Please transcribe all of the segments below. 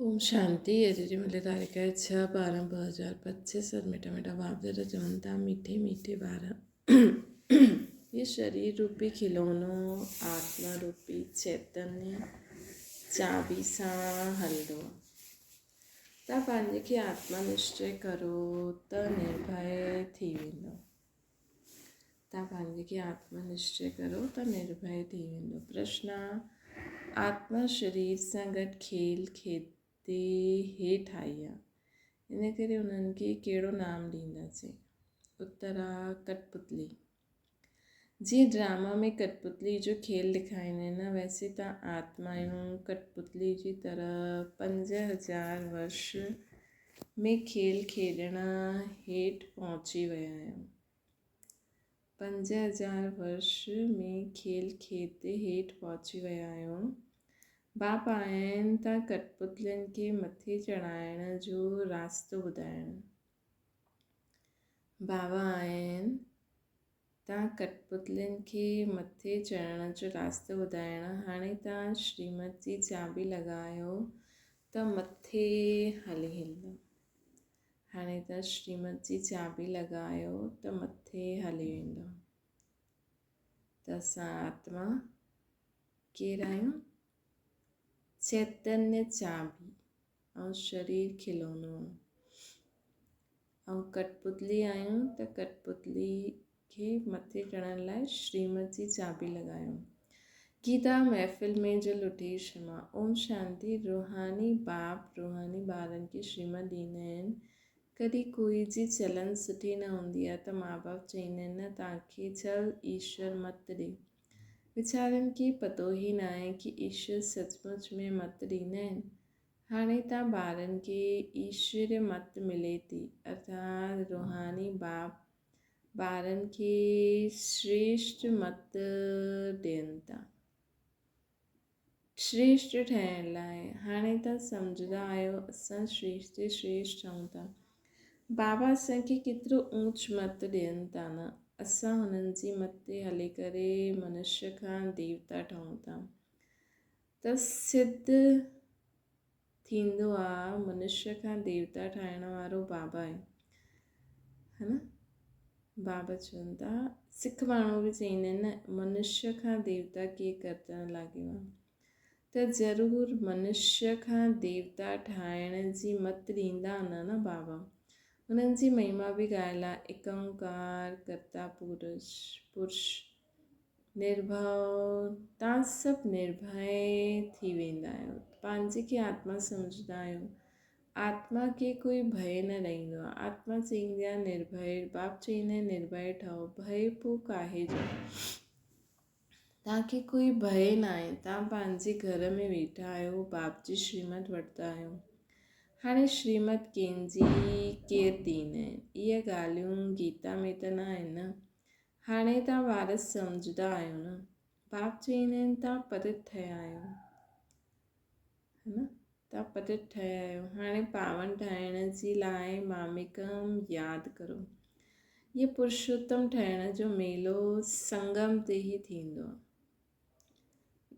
اوم شانتي اڄ جي ملي تاريخ آهي ڇهه ٻارهن ٻه هزار پچيس اور مٺا مٺا باپ دادا چون ٿا مٺي مٺي ٻار هي شرير روپي کلونو آتما روپي چيتني چاٻي سان هلندو تان پنهنجي کي آتما نشچي ڪرو ته نرڀي ٿي ويندو تان پنهنجي کي آتم نشچي ڪرو ته نرڀي ٿي ويندو. پرشن، آتما شرير سان گڏ کيل کيڏندي هيٺ آئي آ، ان ڪري انهن کي ڪهڙو نام ڏينداسين؟ اتر، ڪٺ پتلي. جيئن ڊراما ۾ ڪٺ پتلي جو کيل ڏيکاريندا آهن نه، ويسي تان آتمائون ڪٺ پتلي جي طرح 5000 ورش ۾ کيل کيڏڻ هيٺ پهچي ويا آهيون. 5000 ورش ۾ کيل کيڏندي هيٺ پهچي ويا آهيون. باپ آيا آهن ته ڪٺپتلين کي مٿي چڙهائڻ جو راستو ٻڌائڻ. بابا آيا آهن ته ڪٺپتلين کي مٿي چڙهڻ جو راستو ٻڌائڻ. هاڻي توهان شريمت جي چاٻي لڳايو ته مٿي هلي هلندو. هاڻي ته شريمت جي چاٻي لڳايو ته مٿي هلي ويندو. ته اسان آتما ڪير آهيون؟ چيتنيه چاٻي ۽ شرير کلونو آهي. ۽ ڪٺپتلي آهيون ته ڪٺپتلي کي مٿي چڙهڻ لاء شريمت جي چاٻي لڳايو. گيتا محفل ۾ جل اٺي شمع. اوم شانتي روحاني باپ روحاني ٻارن کي شريمت ڏيندا آهن. ڪڏهن ڪوئي جي چلن سٺي نه هوندي آهي ته ماء باپ چئيندا آهن نه تانکي چل ايشور مت ڏي. ويچارن کي پتو ئي ناهي ڪي ايشور سچ مچ ۾ مت ڏيندا آهن. هاڻي ته ٻارن کي ايشوري مت ملي ٿي ارٿات روحاني باپ ٻارن کي شريشٽ مت ڏين ٿا. شريشٽ ٺهڻ لاء هاڻي ته سمجهندا آهيو اسان شريشٽ تي شريشٽ ٺهون ٿا. بابا اسان کي ڪيترو اونچ مت ڏين ٿا نه. اسان هنن جي مت تي هلي ڪري منشيه کان ديوتا ٺهون ٿا. ته سڌ ٿيندو آ منشيه کان ديوتا ٺاهڻ وارو بابا آهي. ها نه بابا چون ٿا سک ماڻهو به چئيندا آهن نه منشيه کان ديوتا ڪيئن ڪرتڻ لاڳيو آ ته ضرور منشيه کان ديوتا ٺاهڻ جي مت ڏيندا نه نه بابا انهن جي مهما به ڳايل آ اڪ اونڪار ڪرتا پورش پرش نرڀؤ، توهان سڀ نرڀئي ٿي ويندا آهيو. پنهنجي کي آتما سمجهندا آهيو. آتما کي ڪوئي ڀئي نه رهندو آهي. آتما چئيندي آهي نرڀئي، باپ چئيندا آهن نرڀئي ٺهو. ڀئي پوء ڪاهي جو؟ توهان کي ڪوئي ڀئي ناهي. توهان پنهنجي گهر ۾ ويٺا آهيو، باپ جي شريمت وٺندا آهيو. هاڻي شريمت ڪنهن جي ڪير ڏيندا آهن؟ اهي ڳالهيون گيتا ۾ ته نه آهن نه؟ هاڻي توهان وارث سمجهندا آهيو نه؟ باپ چئيندا آهن توهان پتت ٺهيا آهيو. ها نه؟ توهان پتت ٺهيا آهيو. هاڻي پاون ٺاهڻ جي لاء ماميڪم ياد ڪرو. هي پرشوتم ٺهڻ جو ميلو سنگم تي ئي ٿيندو آهي.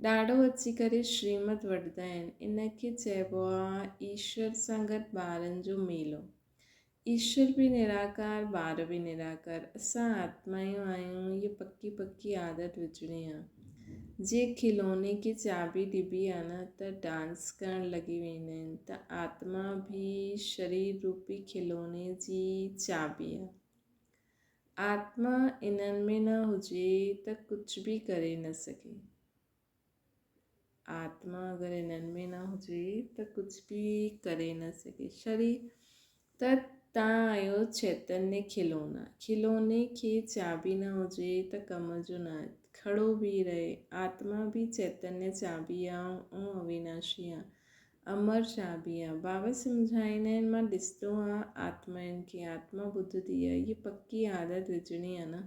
ڏاڍو اچي ڪري شريمت وٺندا آهن. ان کي چئبو آهي ايشور سان گڏ ٻارن جو ميلو. ايشور به نراڪار، ٻار به نراڪار. اسان آتمايون آهيون، هيء پڪي پڪي عادت وجهڻي آ. جي کلوني کي چاٻي ڏبي آ نه ته ڊانس ڪرڻ لڳي ويندا آهن ته آتما به شرير روپي کلوني جي چاٻي آ. آتما انهن ۾ نه هجي ته ڪجهه به ڪري نه سگهي. آتما اگر انهن ۾ نه هجي ته ڪجهه به ڪري نه سگهي. شرير ته تان آيو چيتنيه کلونا. کلوني کي چاٻي نه هجي ته ڪم جو نه کڙو به رهي. آتما به چيتنيه چاٻي آ ۽ اويناشي آ. امر چاٻي آ. بابا سمجهائيندا آهن مان ڏسندو آ آتمائن کي. آتما ٻڌندي آ. هيء پڪي عادت وجهڻي آ نه.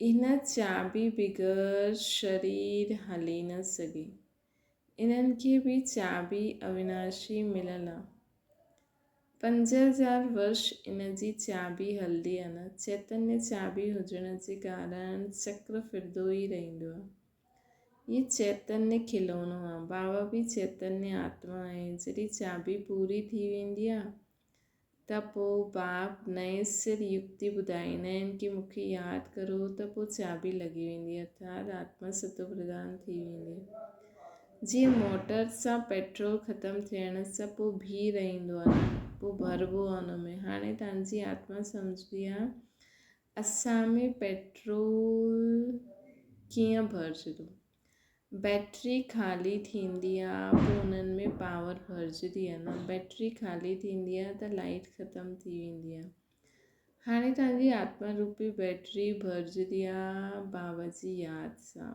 ان چاٻي بغير شرير هلي نه سگهي. انهن کي به چاٻي اويناشي مليل آ. 5000 ورش ان جي چاٻي هلندي آ نه. چيتنيه چاٻي هجڻ جي ڪارڻ چڪر ڦرندو ئي رهندو آ. هي چيتنيه کلونو آ. بابا به چيتنيه آتما آهي. جڏهن چاٻي پوري ٿي ويندي آ ته پوء باپ نئين سر يڪتي ٻڌائيندا آهن ڪي مون کي ياد ڪرو ته پوء چاٻي لڳي ويندي ارٿات آتما ستو پرڌان ٿي ويندي. جيئن موٽر سان پيٽرول ختم ٿيڻ سان پوء بيهي رهندو آ نه پوء ڀربو آ ان ۾ هاڻي توهان جي آتما سمجهندي آ اسان ۾ پيٽرول ڪيئن ڀرجندو؟ بيٽري خالي ٿيندي آ پوء انهن ۾ پاور ڀرجندي آ نه بيٽري خالي ٿيندي آ ته لائيٽ ختم ٿي ويندي آ هاڻي توهان جي آتما روپي بيٽري ڀرجندي آ بابا جي ياد سان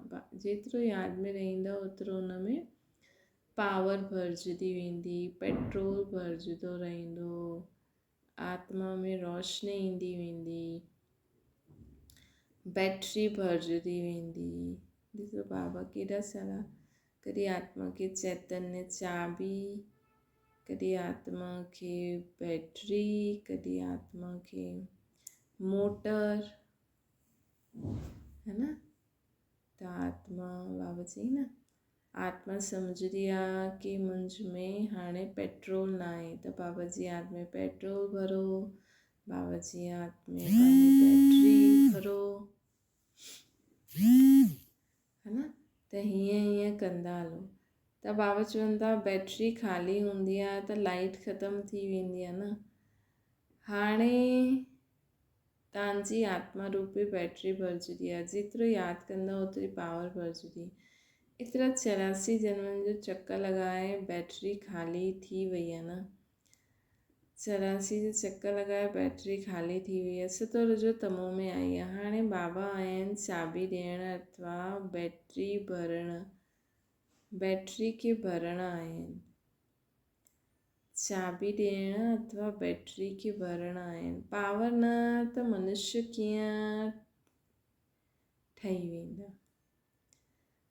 جيترو ياد ۾ رهندو اوترو ان ۾ پاور ڀرجندي ويندي پيٽرول ڀرجندو رهندو آتما ۾ روشني ايندي ويندي، بيٽري ڀرجندي ويندي. ڏسو بابا ڪيڏا سارا ڪڏهن آتما کي چيتنيه چاٻي، ڪڏهن آتما کي بيٽري، ڪڏهن آتما کي موٽر، هي نه؟ ته آتما بابا چئي نه آتما سمجهندي آ ڪي منجھ ۾ هاڻي پيٽرول ناهي ته بابا جي ياد ۾ پيٽرول ڀرو، بابا جي ياد ۾ پنهنجي بيٽري ڀرو ها نه ته هيئن هيئن ڪندا هلو ته بابا چون ٿا بيٽري خالي هوندي آ ته لائيٽ ختم ٿي ويندي آ نه هاڻي تان جي آتما روپي بيٽري ڀرجندي آ جيترو ياد ڪندا اوتري پاور ڀرجندي ايترا 84 جنمن جو چڪر لڳائي بيٽري خالي ٿي وئي آ نه 84 جو چڪر لڳائي بيٽري خالي ٿي وئي آ ستو رجو تمو ۾ آئي آ هاڻي بابا آيا آهن چاٻي ڏيڻ اٿوا بيٽري ڀرڻ بيٽري کي ڀرڻ آيا آهن چاٻي ڏيڻ اٿوا بيٽري کي ڀرڻ آهن. پاور نه ته منشيه ڪيئن ٺهي ويندا.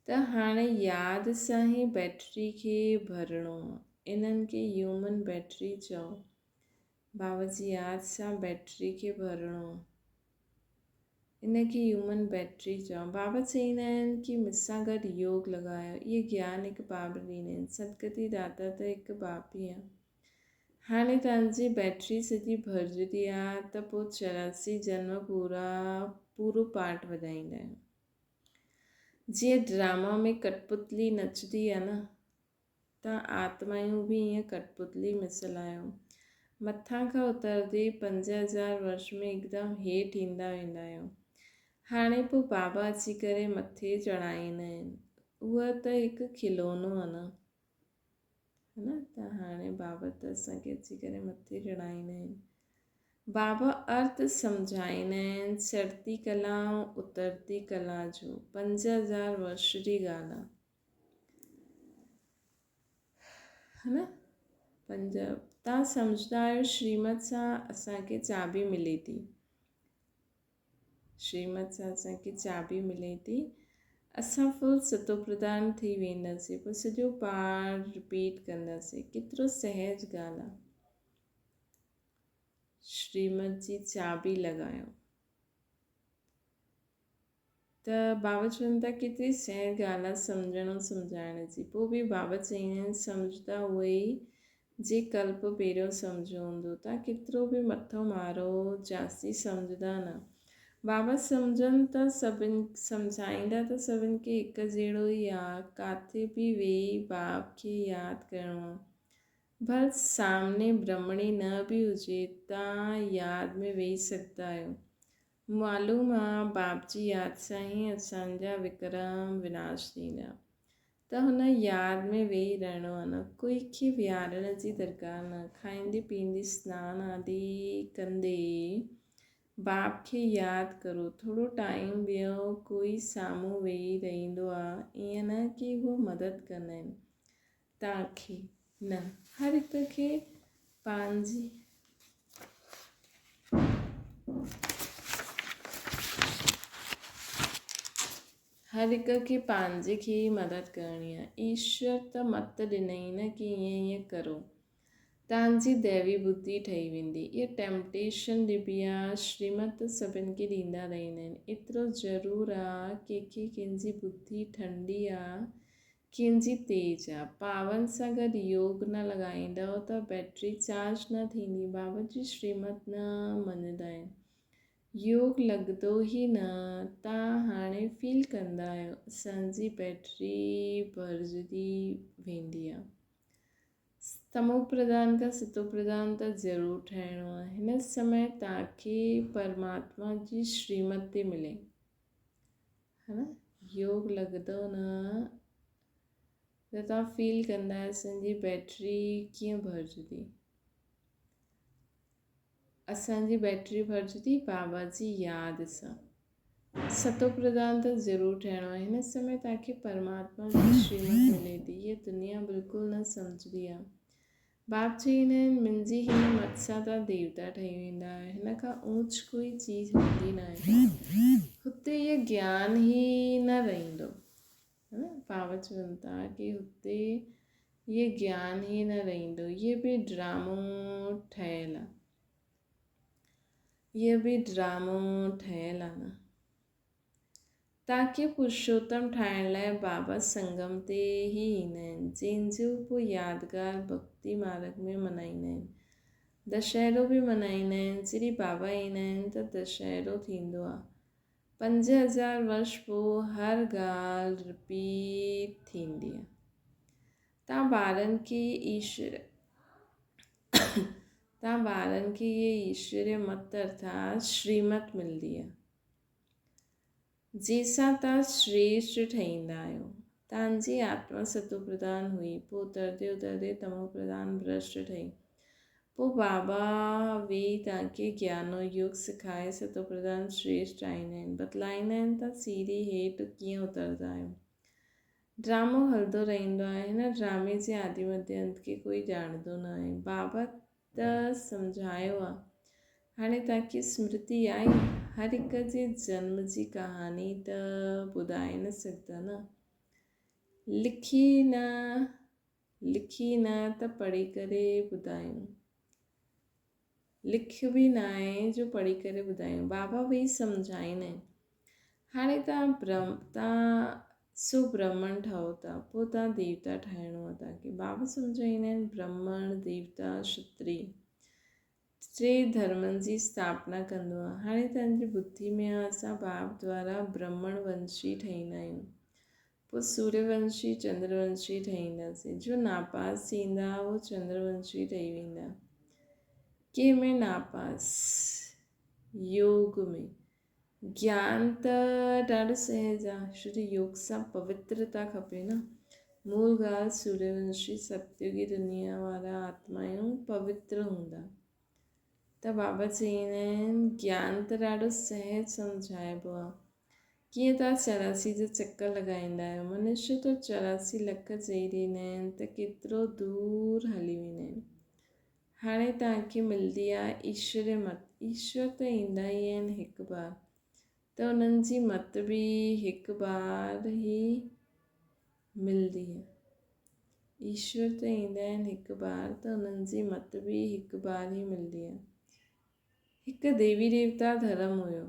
ته هاڻي ياد سان ئي بيٽري کي ڀرڻو آ. انهن کي هيومن بيٽري چئو. بابا جي ياد سان بيٽري کي ڀرڻو آ. ان کي هيومن بيٽري چئو. بابا چئيندا آهن ڪي مون سان گڏ يوگ لڳايو. اهي گيان هڪ باب ڏيندا آهن. سدگتي داتا ته هڪ باپ ئي آ. هاڻي توهان جي بيٽري سڄي ڀرجندي آ ته پوء 84 جنم پورا پورو پارٽ وڄائيندا آهيون. جيئن ڊراما ۾ ڪٺپتلي نچندي آ نه. ته آتمائون به ائين ڪٺپتلي مثل آهيو. مٿان کان اترندي 5000 ورش ۾ هڪدم هيٺ ايندا ويندا آهيو. هاڻي پوء بابا اچي ڪري مٿي چڙهائيندا آهن. اهو ته هڪ کلونو آهي نه. ها نه ته هاڻي بابا ته اسان کي اچي ڪري مٿي چڙهائيندا آهن. بابا ارٿ سمجهائيندا آهن چڙهتي ڪلا ۽ اترتي ڪلا جو 5000 ورش جي ڳالهه آهي. ها نه پنج تان سمجھدا آهيو شريمت سان اسان کي چاٻي ملي ٿي شريمت سان اسان کي چاٻي ملي ٿي اسان فل ستو پردان ٿي وينداسين پوء سڄو پار رپيٽ ڪنداسين ڪيترو سهج ڳالهه آ شريمت جي چاٻي لڳايو ته بابا چون ٿا ڪيتري سهل ڳالهه آ سمجهڻ ۽ سمجهائڻ جي، پوء به بابا چئيندا آهن سمجهندا اهي ئي جي ڪلپ پهريون سمجهيو هوندو، تان ڪيترو به مٿو مارو جاسين سمجهندا نه. بابا سمجهن ته سڀن سمجهائيندا ته سڀن کي هڪ جهڙو ئي آ، ڪاٿي به ويهي باب کي ياد ڪرڻو آ. ڀل سامني برهمڻي نه به هجي تان ياد ۾ ويهي سگهندا آهيو. معلوم آ باپ جي ياد سان ئي اسان جا وڪرم وناش ٿيندا ته هن ياد ۾ ويهي رهڻو آ نه ڪوئي کي ويهارڻ جي درڪار نه کائيندي پيئندي سنان آدي ڪندي باپ کي ياد ڪرو ٿورو ٽائيم ويهو ڪوئي سامهون ويهي رهندو آ ائين نه ڪي هو مدد ڪندا آهن توهان کي نه هر هڪ کي پنهنجي هر هڪ کي پنهنجي کي ئي مدد ڪرڻي آهي. ايشور ته مت ڏنئي نه ڪي ائين ائين ڪرو. توهان جي ديوي ٻڌي ٺهي ويندي. اها ٽيمپٽيشن ڏبي آ. شريمت ته سڀن کي ڏيندا رهندا آهن. ايترو ضرور آ ڪنهن کي ڪنهن جي ٻڌي ٺنڊي آ ڪنهن جي تيز آ. پاون سان گڏ يوگ نه لڳائيندؤ ته بيٽري چارج نه ٿيندي. بابا جي شريمت نه مڃندا آهن. يوگ لڳندو ئي نه. توهان هاڻي فيل ڪندا آهيو اسان جي بيٽري ڀرجندي ويندي آ. تمو پرڌان کان ستو پرڌان ته ضرور ٺهڻو آهي. هن سمي توهان کي پرماتما جي شريمت ٿي ملي. ها نه يوگ لڳندو نه ته توهان فيل ڪندا اسان جي بيٽري ڪيئن ڀرجندي. اسان جي بيٽري ڀرجندي بابا جي ياد سان. ستو پرڌان ته ضرور ٺهڻو آهي. هن سمي توهان کي پرماتما جي شريمت ملي ٿي. هيء دنيا بلڪل نه سمجهندي آهي. باپ چئيندا آهن، منهنجي هن مت سان توهان ديوتا ٺهي ويندا آهيو. هن کان اوچ ڪوئي چيز هوندي ناهي. هتي هيء گيان ئي نه رهندو. بابا چون ٿا ڪي هتي هيء گيان ئي نه رهندو. هيء به ڊرامو ٺهيل آهي. اهو به ڊرامو ٺهيل آ نه. تاڪي پرشوتم ٺاهڻ لاء بابا سنگم تي ئي ايندا آهن، جنهن جو پوء يادگار ڀڳتي مارڳ ۾ منائيندا آهن. دشهرو به منائيندا آهن، جڏهن بابا ايندا آهن ته دشهرو ٿيندو آ. 5000 ورش پوء هر ڳالهه رپيٽ ٿيندي آ. تان ٻارن کي ايشور تان ٻارن کي اهي ايشوريه مت ارٿات شريمت ملندي آهي، جنهن سان تان شريشٽ ٺهيندا آهيو. تان جي آتما ستو پرڌان هئي، پوء اترندي اترندي تمو پرڌان ڀرشٽ ٺهي. پوء بابا ويهي تان کي گيانو يوگ سکائي ستو پرڌان شريشٽ ٺاهيندا آهن. بتلائيندا آهن تان سيڙهي هيٺ ڪيئن اترندا آهيو. ڊرامو هلندو رهندو آهي. هن ڊرامي جي آدي مڌي انت کي ڪوئي ڄاڻندو نه آهي. بابا ته سمجهايو آ. هاڻي توهان کي سمرتي آئي؟ هر هڪ جي جنم جي ڪهاڻي ته ٻڌائي نه سگهندا نه. لکي نه لکي نه ته پڙهي ڪري ٻڌايون. لکيو به ناهي جو پڙهي ڪري ٻڌايون. بابا ويهي سمجهائيندا آهن. هاڻي توهان برهم توهان سو برهمڻ ٺهو ٿا پوء توهان ديوتا ٺاهڻو آهي توهان کي. بابا سمجهائيندا آهن برهمڻ، ديوتا، شتري ٽي ڌرمن جي اسٿاپنا ڪندو آهي. هاڻي توهان جي ٻڌي ۾ آهي اسان باپ دوارا برهمڻ ونشي ٺهيندا آهيون. پوء سوريه ونشي، چندر ونشي ٺهينداسين. جو ناپاس ٿيندا اهو چندر ونشي ٺهي ويندا. ڪنهن ۾ ناپاس؟ يوگ ۾. گيان ته ڏاڍو سهج آ، ڇو جو يوگ سان پوترتا کپي نه. مول ڳالهه سوريه ونشي ستيوگي دنيا وارا آتمايون پوتر هوندا. ته بابا چئيندا آهن گيان ته ڏاڍو سهج سمجهائبو آ. ڪيئن توهان 84 جا چڪر لڳائيندا آهيو. منشي ته 84 لک چئي ڏيندا آهن ته ڪيترو دور هلي ويندا آهن. هاڻي توهان کي ملندي آهي ايشوري مت. ايشور ته ايندا ئي آهن هڪ بار ته انهن جي مت به هڪ بار ئي ملندي آهي. ايشور ته ايندا آهن هڪ بار ته انهن جي مت به هڪ بار ئي ملندي آهي. هڪ ديوي ديوتا ڌرم هيو.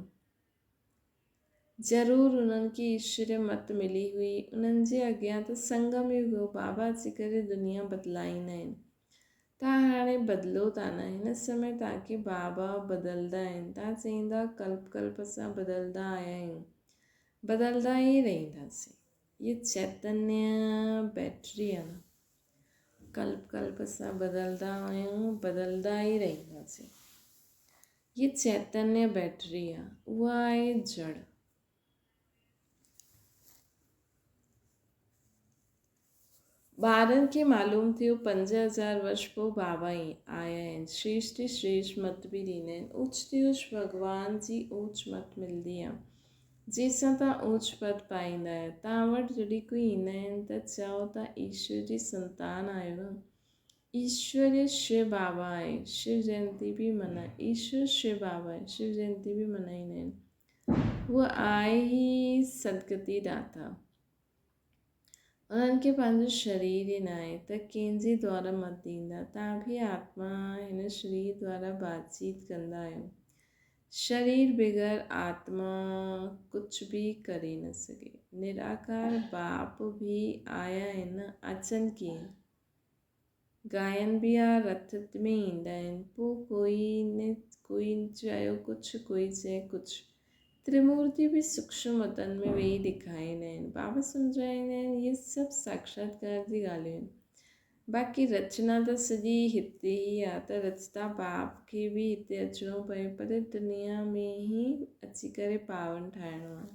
ضرور انهن کي ايشوري مت ملي هئي. انهن جي اڳيان ته سنگم يگ هو. بابا اچي ڪري دنيا بدلائيندا آهن. توهان هاڻي بدلو ٿا نه. هن سمي توهان کي بابا بدلدا آهن. توهان چئيندا ڪلپ ڪلپ اسان بدلدا آيا آهيون. بدلدا ئي رهنداسين. هيء چيتنيه بيٽري آهي نه. ڪلپ ڪلپ اسان بدلدا آهيون، بدلدا ئي رهنداسين. هيء چيتنيه بيٽري آ، اها آهي جڙ. ٻارن کي معلوم ٿيو 5000 ورش پوء بابا ئي آيا آهن. شريشٽ ئي شريشٽ مت به ڏيندا آهن. اوچ تي اوچ ڀڳوان جي اوچ مت ملندي آ، جنهن سان توهان اوچ پد پائيندا آهيو. توهان وٽ جڏهن ڪوئي ايندا آهن ته چئو توهان ايشور جي سنتان آهيو نه. ايشوري شو بابا آهي، شو جينتي به منائي ايشور شو بابا آهي، شو جينتي به منائيندا آهن. هو آهي ئي سدگتي داتا. انهن کي پنهنجو شرير ئي ناهي ته ڪنهن جي دوارا مت ڏيندا. توهان به آتما هن شرير دوارا بات چيت ڪندا آهيو. شرير بغير آتما ڪجهه به ڪري نه سگهي. نراڪار باپ به آيا آهن نه، اچن ڪيئن؟ ڳائن به ها، رٿ ۾ ايندا آهن. پوء ڪوئي نه ڪوئي چيو ڪجهه، ڪوئي چئي ڪجهه. ترمورتي به سوڪشم وطن ۾ ويهي ڏيکاريندا آهن. بابا سمجهائيندا آهن، اهي سڀ ساڪشاتڪار جي ڳالهيون آهن. باقي رچنا ته سڄي هتي ئي آ ته رچتا باپ کي به هتي اچڻو پئي پر دنيا ۾ ئي اچي ڪري پاون ٺاهڻو آ.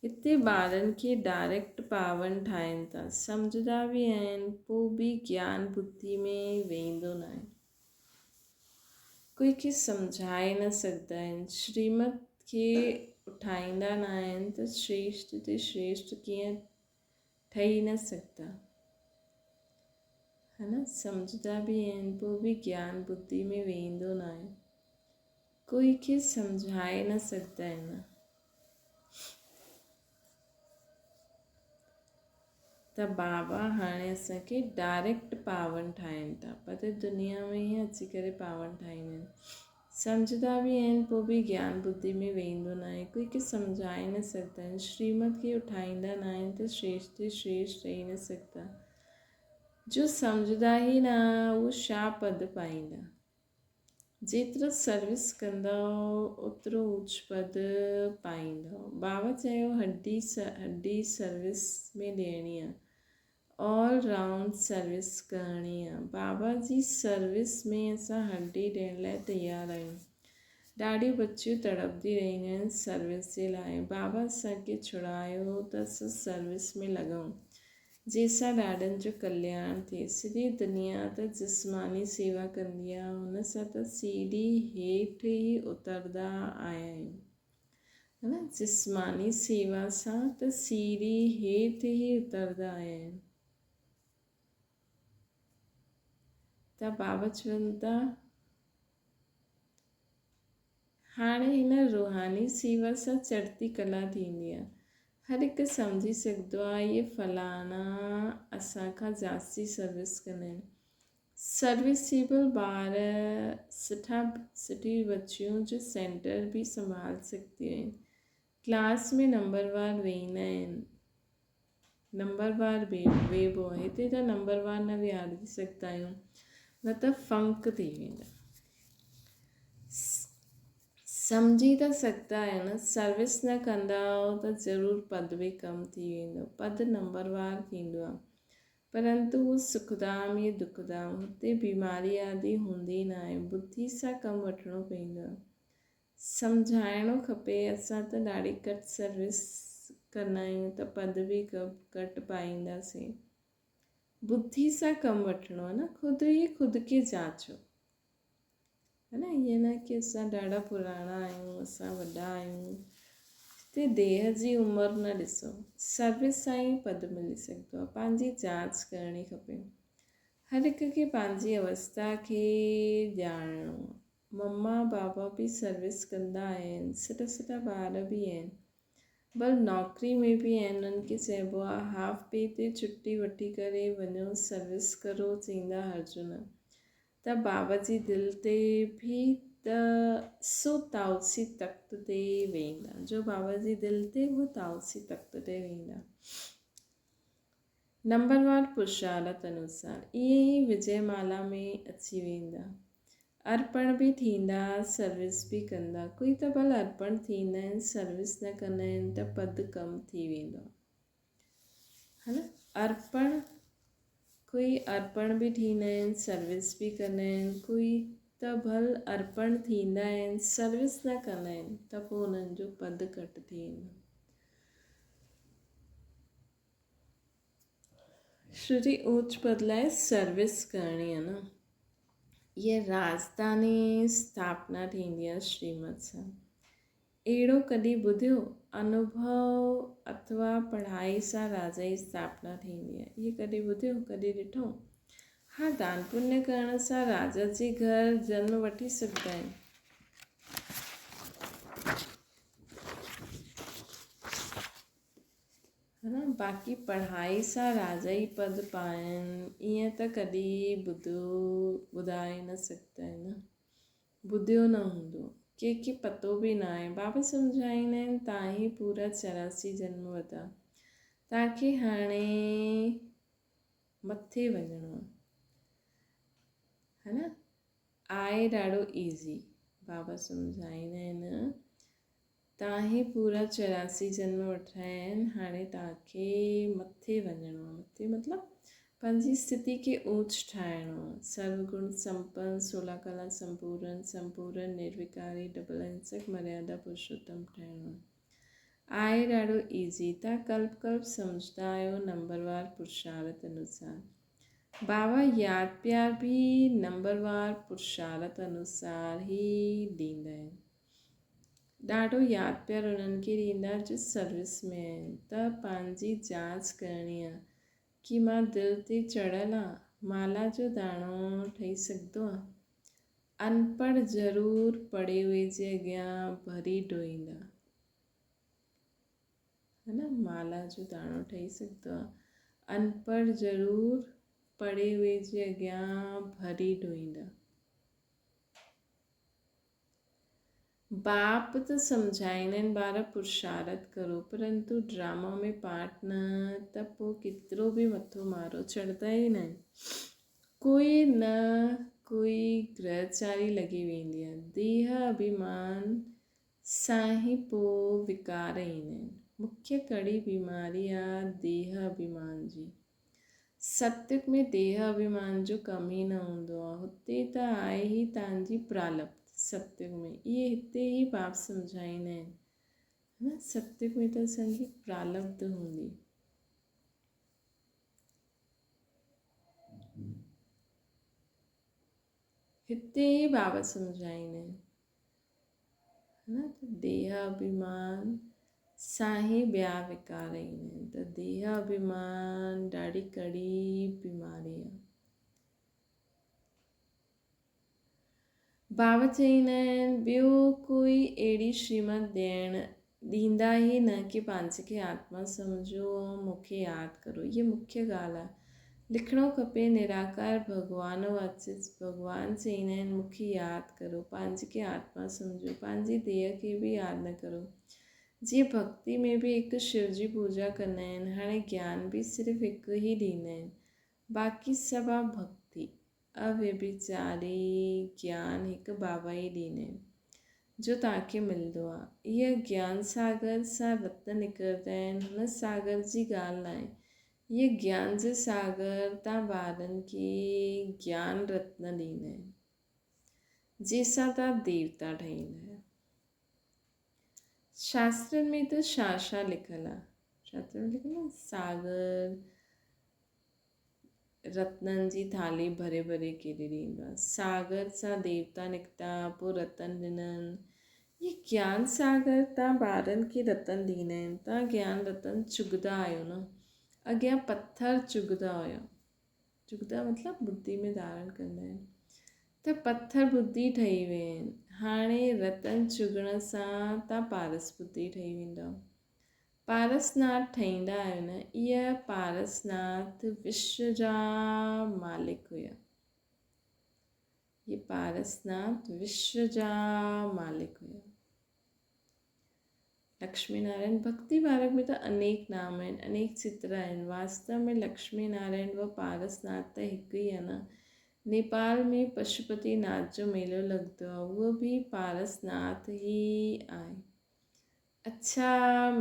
هتي ٻارن کي ڊائريڪٽ پاون ٺاهين ٿا. سمجهدا به آهن پو به گيان ٻڌي ۾ ويندو ناهي. ڪوئي کي سمجهائي نه سگهندا آهن. شريمت کي اٺائيندا ناهن ته شريشٽ تي شريشٽ ڪيئن ٺهي نه سگهندا. ها نه سمجهندا به آهن پوء به گيان ٻڌي ۾ ويندو ناهي. ڪوئي کي سمجهائي نه سگهندا آهن. ته بابا هاڻي اسان کي ڊائريڪٽ پاون ٺاهين ٿا پر دنيا ۾ ئي اچي ڪري پاون ٺاهيندا آهن. سمجهندا به آهن پوء به گيان ٻڌي ۾ ويندو ناهي. ڪوئي کي سمجهائي نه سگهندا آهن. شريمت کي اٺائيندا ناهن ته شريشٽ تي شريشٽ رهي نه سگهندا. جو سمجهندا ئي نه اهو ڇا پد پائيندا. جيترو سروس ڪندؤ اوترو اوچ پد پائيندؤ. بابا چيو هڏي هڏي سروس ۾ ڏيڻي آ. آل رائونڊ سروس ڪرڻي آ. بابا جي سروس ۾ اسان هڏي ڏيڻ لاء تيار آهيون. ڏاڍيون ٻچيون تڙپندي رهنديون آهن سروس جي لاء. بابا اسان کي ڇڙايو ته اسان سروس ۾ لڳون. جنهن سان ڏاڏن جو ڪلياڻ ٿئي. سڄي دنيا ته جسماني سيوا ڪندي آ. هن سان ته سيڙهي هيٺ ئي اتردا آيا آهيون. ها نه جسماني سيوا سان ته سيڙهي هيٺ ئي اتردا آيا آهيون. ته بابا چون ٿا هاڻي هن روحاني سيوا سان چڙهتي ڪلا ٿيندي آهي. هر هڪ سمجهي سگهندو آهي اهي فلاڻا اسان کان جاستي سروس ڪندا آهن. سروسيبل ٻار سٺا سٺي بچيون جو سينٽر به سنڀال سگهنديون آهن. ڪلاس ۾ نمبروار ويهندا آهن. نمبروار ويهبو آهي. هتي ته نمبروار نه ويهارجي سگهندا آهيون نه ته فنڪ ٿي ويندا. سمجهي ته سگهندا آهيو نه سروس نه ڪندا ته ضرور پد به ڪم ٿي ويندو. پد نمبروار ٿيندو آهي. پرنتو هو سکڌام يا دکڌام، هتي بيماري آدي هوندي ناهي. ٻڌي سان ڪم وٺڻو پوندو آهي. سمجهائڻو کپي. اسان ته ڏاڍي گهٽ سروس ڪندا آهيون ته پد به گهٽ پائينداسين. ٻڌي سان ڪم وٺڻو آهي نه. خود ئي خود کي جاچو. ها نه ائين نه ڪي اسان ڏاڍا پراڻا آهيون اسان وڏا آهيون هتي ديهه جي عمر نه ڏسو سروس سان ئي پد ملي سگهندو آهي پنهنجي جاچ ڪرڻي کپي هر هڪ کي پنهنجي اوستا کي ڄاڻڻو مما بابا به سروس ڪندا آهن سٺا سٺا ٻار به آهن بل نوڪري ۾ به آهن انهن کي چئبو آهي هاف پي تي ڇٽي وٺي ڪري وڃو سروس ڪرو چئيندا هرجو نه ته بابا جي دل تي به ته سو طائوسي تخت تي ويهندا. جو بابا جي دل تي اهو طائوسي تخت تي ويهندا. نمبروار پرشارت انوسار ائين ئي وجي مالا ۾ اچي ويندا. ارپڻ به ٿيندا، سروس به ڪندا. ڪوئي ته ڀل ارپڻ ٿيندا آهن، سروس نه ڪندا آهن ته پد ڪم ٿي ويندو آهي. ها نه ارپڻ ڪوئي ارپڻ به ٿيندا آهن سروس به ڪندا آهن ڪوئي ته ڀل ارپڻ ٿيندا آهن سروس نه ڪندا آهن ته پوء انهن جو پد گهٽ ٿي ويندو. شري اوچ پد لاء سروس ڪرڻي آهي نه اها راجڌاني اسٿاپنا ٿيندي آهي شريمت سان. اهڙو ڪڏهن ٻڌيو؟ انوڀو اٿوا پڙهائي سان راجا جي اسٿاپنا ٿيندي آهي. اهي ڪڏهن ٻڌيو؟ ڪڏهن ڏٺو؟ ها دان پڃ ڪرڻ سان راجا جي گهر جنم وٺي سگهندا آهن. باقي پڙهائي سان راجائي پد پائن ائين ته ڪڏهن ٻڌو ٻڌائي نه سگهندا آهن نه ٻڌيو نه هوندو ڪي کي پتو به ناهي بابا سمجهائيندا آهن تان هي پورا 84 جنم وڌا تان کي هاڻي مٿي وڃڻو آهي ها نه آهي ڏاڍو ايزي بابا سمجهائيندا آهن تان هي پورا 84 جنم وٺرايا آهن، هاڻي توهان کي مٿي وڃڻو آهي. مٿي مطلب پنهنجي اسٿتي کي اوچ ٺاهڻو آهي. سرو گڻ سمپن، سولا ڪلا سمپورن، سمپورن نروڪاري، ڊبل اهنسڪ، مريادا پرشوتم ٺهڻو آهي. آهي ڏاڍو ايزي. توهان ڪلپ ڪلپ سمجهندا آهيو نمبروار پرشارت انوسار. بابا ياد پيار به نمبروار پرشارت انوسار ئي ڏيندا آهن. ڏاڍو ياد پيار انهن کي ڏيندا جو سروس ۾ آهن ته پنهنجي جاچ ڪرڻي آ ڪي مان دل تي چڙهيل آ مالا جو داڻو ٺهي سگهندو آ انپڙھ ضرور پڙهي هئي جي اڳيان ڀري ڍوئيندا ها نه مالا جو داڻو ٺهي سگهندو آ انپڙھ ضرور پڙهي هئي جي اڳيان ڀري ڍوئيندا. باپ ته سمجهائيندا آهن ٻار پرشارت ڪرو پرنتو ڊراما ۾ پارٽ نه ته پوء ڪيترو به مٿو مارو چڙهندا ئي ناهن ڪوئي نه ڪوئي گرهچاري لڳي ويندي آهي ديهه اڀيمان سان ئي پوء وڪار ايندا آهن مکيه ڪڙي بيماري آهي ديهه اڀيمان جي. ستيگ ۾ ديهه اڀيمان جو ڪم ئي نه هوندو آهي. هتي ته آهي ئي تان جي پرالبڌ ستيگ ۾. اهي هتي ئي باپ سمجهائيندا آهن. نه ستيگ ۾ ته اسان جي پرالبڌ هوندي. هتي ئي بابا سمجهائيندا آهن. نه ته ديهه اڀيمان سان ئي ٻيا وڪار ايندا آهن ته ديهه اڀيمان ڏاڍي ڪڙي بيماري آهي. بابا چئيندا آهن ٻيو ڪوئي اهڙي شريمت ڏيڻ ڏيندا ئي نه ڪي پنهنجي کي آتما سمجهو ۽ مون کي ياد ڪرو. هيء مکيه ڳالهه آهي. لکڻو کپي نراڪار ڀڳوان واچس ڀڳوان چئيندا آهن مون کي ياد ڪرو، پنهنجي کي آتما سمجهو، پنهنجي ديهه کي به ياد نه ڪرو. جيئن ڀڳتي ۾ به هڪ شو جي پوڄا ڪندا آهن، هاڻي گيان به صرف هڪ ئي ڏيندا آهن. باقي سڀ آ ڀڳتي. اويڀيچاري گيان هڪ بابا ئي ڏيندا آهن، جو توهان کي ملندو آ. اهي گيان ساگر سان رت نڪرندا آهن، هن ساگر جي ڳالهه ناهي. اهي گيان جي ساگر تان ٻارن کي گيان رتن ڏيندا آهن، جنهن سان توهان ديوتا ٺهيندا آهيو. شاسترن ۾ ته ڇا ڇا لکيل آ. شاسترن ۾ لکيل آ ساگر رتنن جي ٿالهي ڀري ڀري ڪيري ڏيندو آ. ساگر سان ديوتا نڪتا، پوء رتن ڏنن. هي گيان ساگر تان ٻارن کي رتن ڏيندا آهن. تان گيان رتن چگدا آهيو نه. اڳيان پٿر چگدا هيا. چگدا مطلب ٻڌي ۾ ڌارڻ ڪندا آهن. ته پٿر ٻڌي ٺهي ويا آهن. هاڻي رتن چگڻ سان تان پارس ٻڌي ٺهي ويندؤ. پارس ناٿ ٺهيندا آهيو نه، اهي پارس ناٿ وشو جا مالڪ هيا. اهي پارس ناٿ وشو جا مالڪ هيا. لڪشمي نارائڻ ڀڳتي مارگ ۾ ته انيڪ نام آهن، انيڪ چتر آهن. واستو ۾ لڪشمي نارائڻ و پارس ناٿ ته هڪ ئي آهي نه. نيپال ۾ پشوپتي ناٿ جو ميلو لڳندو آهي، اهو به پارس ناٿ ئي آهي. اڇا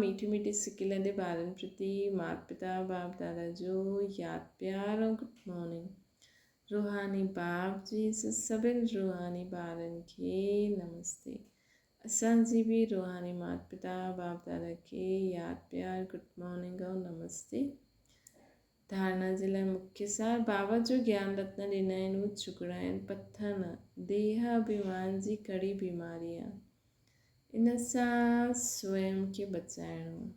ميٺي ميٺي سڪيلڌي ٻارن پرتي مات پتا باپ دادا جو ياد پيار ۽ گڊ مارننگ روحاني باپ جي سڀن روحاني ٻارن کي نمستي اسان جي به روحاني مات پتا باپ دادا کي ياد پيار گڊ مارننگ ۽ نمستي ڌارڻا جي لاء مکيه سار بابا جو گيان رتن ڏنائين هو چگڙا آهن پٿر نه ديهه اڀيمان جي ڪڙي بيماري آ ان سان سويم کي بچائڻو آ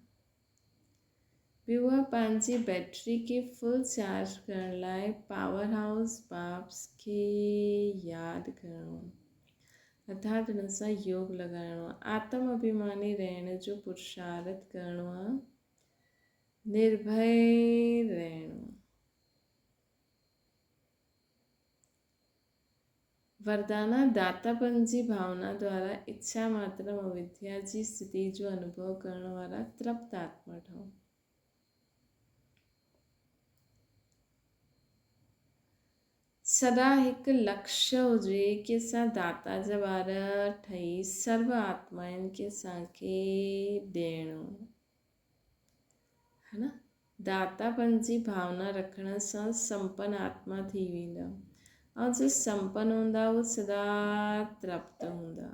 ٻيو آ پنهنجي بيٽري کي فل چارج ڪرڻ لاء پاور هائوس باپس کي ياد ڪرڻو آ ارٿات ان سان يوگ لڳائڻو آ آتم اڀيماني رهڻ جو پرشارٿ ڪرڻو آ. निर्भय रहणो। वरदाना दातापन जी भावना द्वारा इच्छा मात्र अविद्या जी स्थिति जो अनुभव करण वारा तृप्त आत्मा ठहो। सदा हिकु लक्ष्य हुजे की असां दाता जा ॿार ठही सर्व आत्मायुनि खे असांखे ॾियणो आहे न। दातापन जी भावना रखण सां संपन आत्मा थी वेंदा ऐं जो संपन हूंदा उहो सदा तृप्त हूंदा।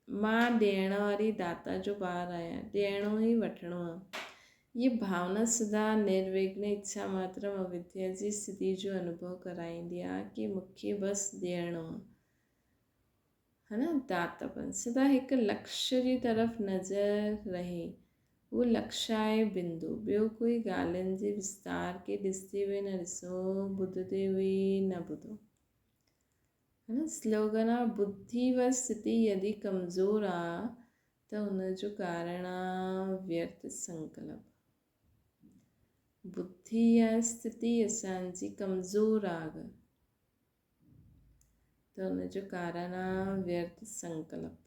मां ॾियण वारी दाता जो ॿार आहियां, ॾियणो ई वठिणो आहे। ये भावना सदा निर्विघ्न इच्छा मात्र अविद्या जी स्थिति जो अनुभव कराईंदी आहे की मूंखे बसि ॾियणो आहे, हा न। दातापन सदा हिकु लक्ष्य जी तरफ़ नज़र रहे, उहो लक्ष्य आहे बिंदु, ॿियो कोई ॻाल्हियुनि जे विस्तार खे ॾिसंदे हुए न ॾिसो, ॿुधंदे हुए न ॿुधो, हा न। स्लोगन आहे बुद्धि व स्थिति यदि कमज़ोर आहे त हुनजो कारण आहे व्यर्थ संकल्प। बुद्धि या स्थिति असांजी कमज़ोर आहे त हुनजो कारण आहे व्यर्थ संकल्प।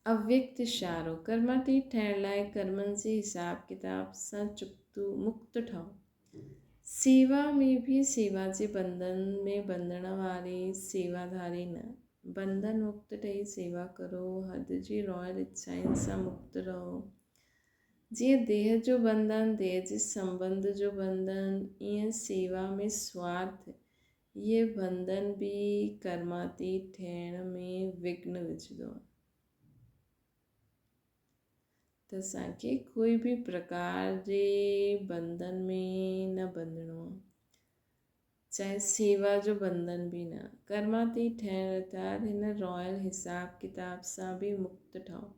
अव्यक्त इशारो कर्मातीत ठहिण लाइ कर्मनि जे हिसाब किताब सां चुकतू मुक्त ठहो। सेवा में बि सेवा जे बंधन में बंधण वारी सेवाधारी न, बंधन मुक्त ठही सेवा करो, हद जी रॉयल इच्छाउनि सां मुक्त रहो। जीअं देह जो बंधन, देह जे संबंध जो बंधन, ईअं सेवा में स्वार्थ, इहे बंधन बि कर्मातीत ठहिण में विघ्न विझंदो आहे। त असांखे कोई बि प्रकार जे बंधन में न बंधिणो आहे, चाहे सेवा जो बंधन बि न। कर्मातीत ठहिण अर्थात हिन रॉयल हिसाब किताब सां बि मुक्त ठहो,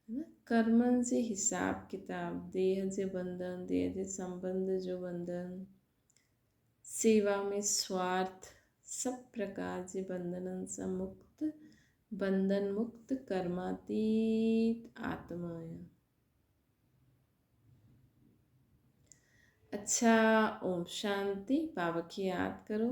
न। कर्मनि जे हिसाब किताब, देह जे बंधन, देह जे संबंध जो बंधन, सेवा में स्वार्थ, सभु प्रकार जे बंधननि सां मुक्त, बंधन मुक्त कर्मातीत आत्मा आहियां। अच्छा, ओम शांति। बाबा खे यादि करो।